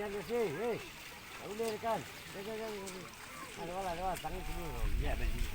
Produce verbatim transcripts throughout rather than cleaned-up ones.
Jangan di sini, hei. Tak boleh dekat. Jangan, jangan, jangan. Ada bala, ada bala. Tangan sini. Ya, baik.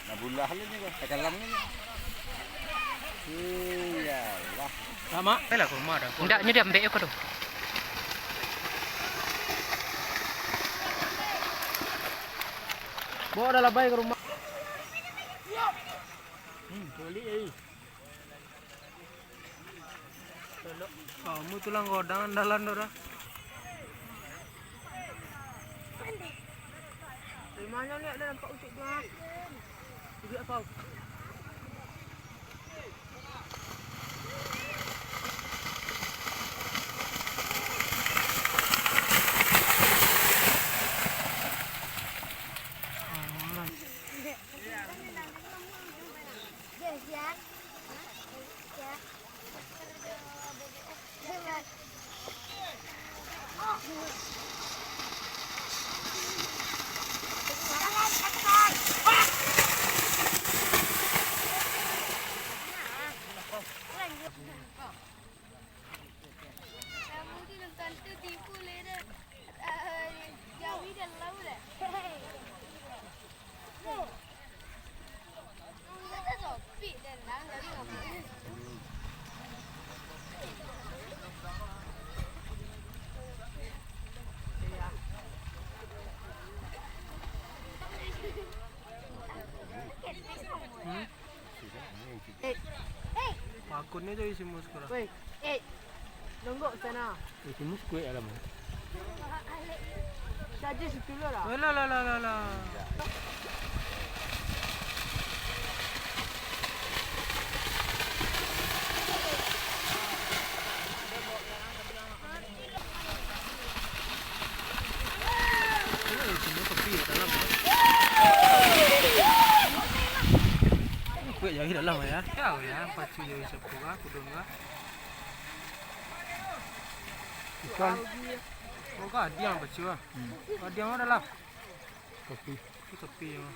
Nah, bulah lu ni, takalang ni. Iyalah. Lama. Ayolah ke rumah dah. Ndak, nyo diambek ko tu. Bawa dah labai ka rumah. Hmm, balik, eh. Kamu tulang godang andalan tu dah. Dari mana ni ada nampak ucik tu, ha? Ucik apa? Pakunnya jadi semua sekarang. Weh, eh, nonggok sana. Eh, semua sekuat dalam. Saja situ lah. Alah, lah, lah, lah, lah. Kuat jari dalam, ya. Jauh, ya, pacu jari sapu kah, kudun kah. Ikan. Oh, gadiang pacu, ah. Hmm. Gadiang ada lah. Tapi. Itu tepi, ya.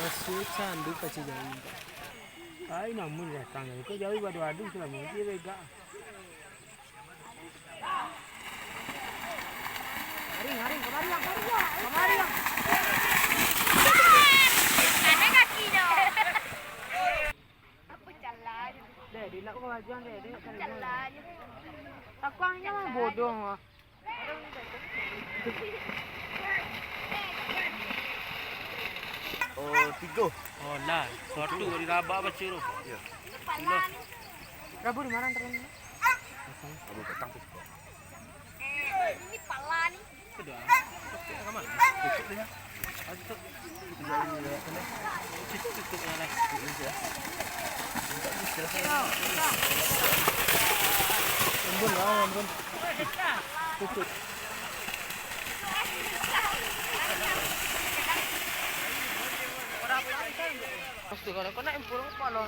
Raso candu pacu jari. Ai, namun datang dari ko jauh badu-adu salamo dia begak. Haring, haring, kamari, Ang. Kamari, Ang. Mana kaki tu? Apa jalan? Deh, dilap ke baju, deh, deh. Jalan. Takuangnyo mah bodoh mah. Oh, tigo. Oh, lah. Suatu dari rabak baca tu. Ya. Rabu di mana tadi? Rabu petang tu. Ini pala ni. Sudah. Oke, aman. Tutup dia. Tutup. Tutup, tutup, tutup, ya, lah. Ampun lah, ampun. Tutup. Astaga, kau nak impor apa lah?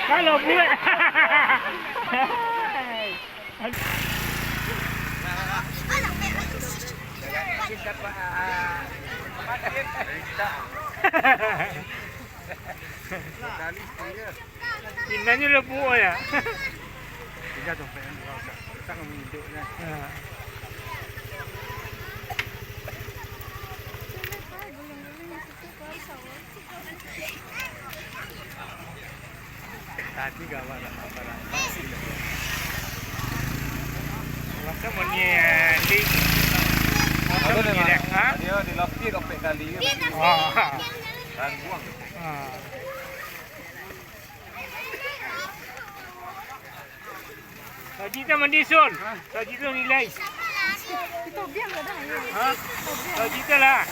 Kalau buat. Inanyo lah buah ya. Tinggal dompet kan, letak kamu hidup kan. Ha. Hati gawat lah, apa lah. Macam ni, eh, di, macam ni dah, ha? Dia di lapis kapek kali kan. Ah. Tangguang. Ah. Saji tu mandi, Sun. Saji tu nilai. Ha? Saji tu lah.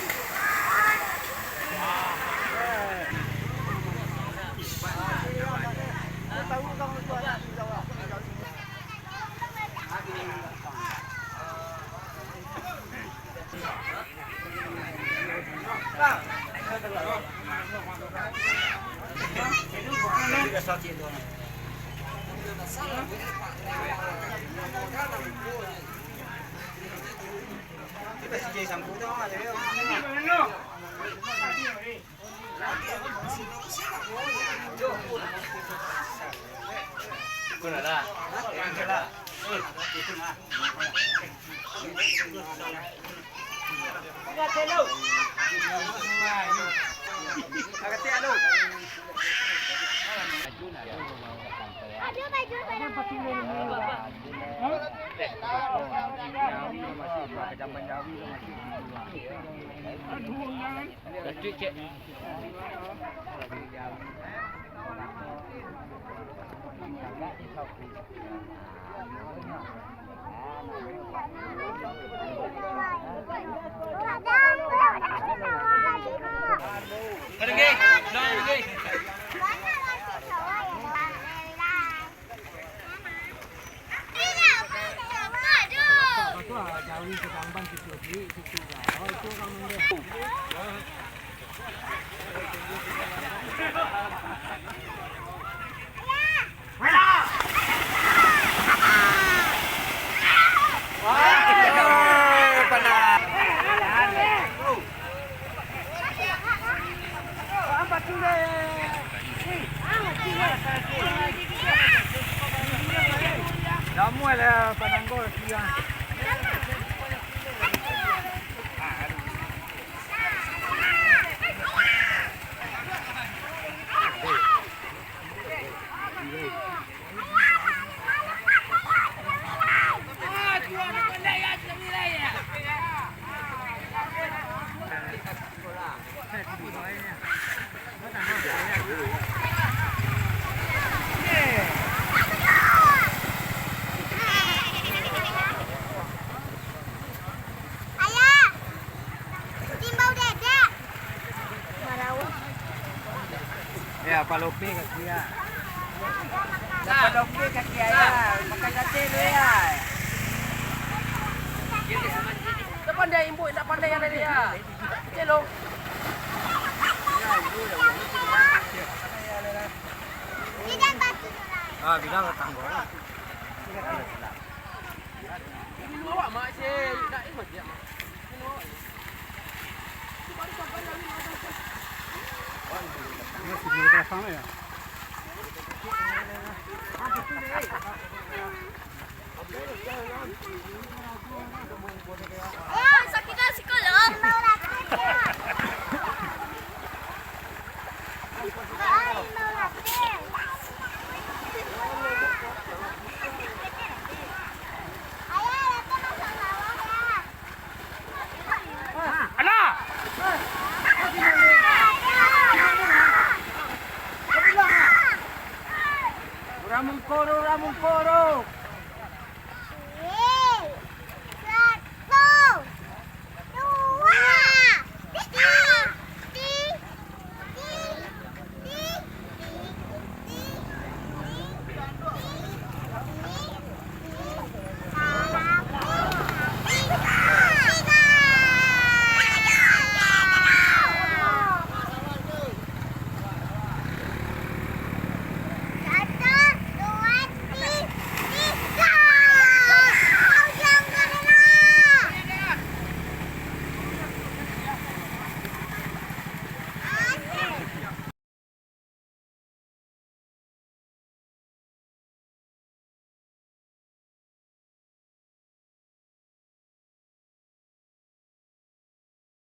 Damuah lah, pananggol siang. Ayah! Timbau dedek. Marawa. Ya, palope kaki ya. Palope kaki ya. Makan sate dulu ya. Tak pandai imbau, tak pandai yang tadi ya. Celo. Tidak batu. Ah, bilang ke tangga. Alah! Urang mungkoro, urang mungkoro.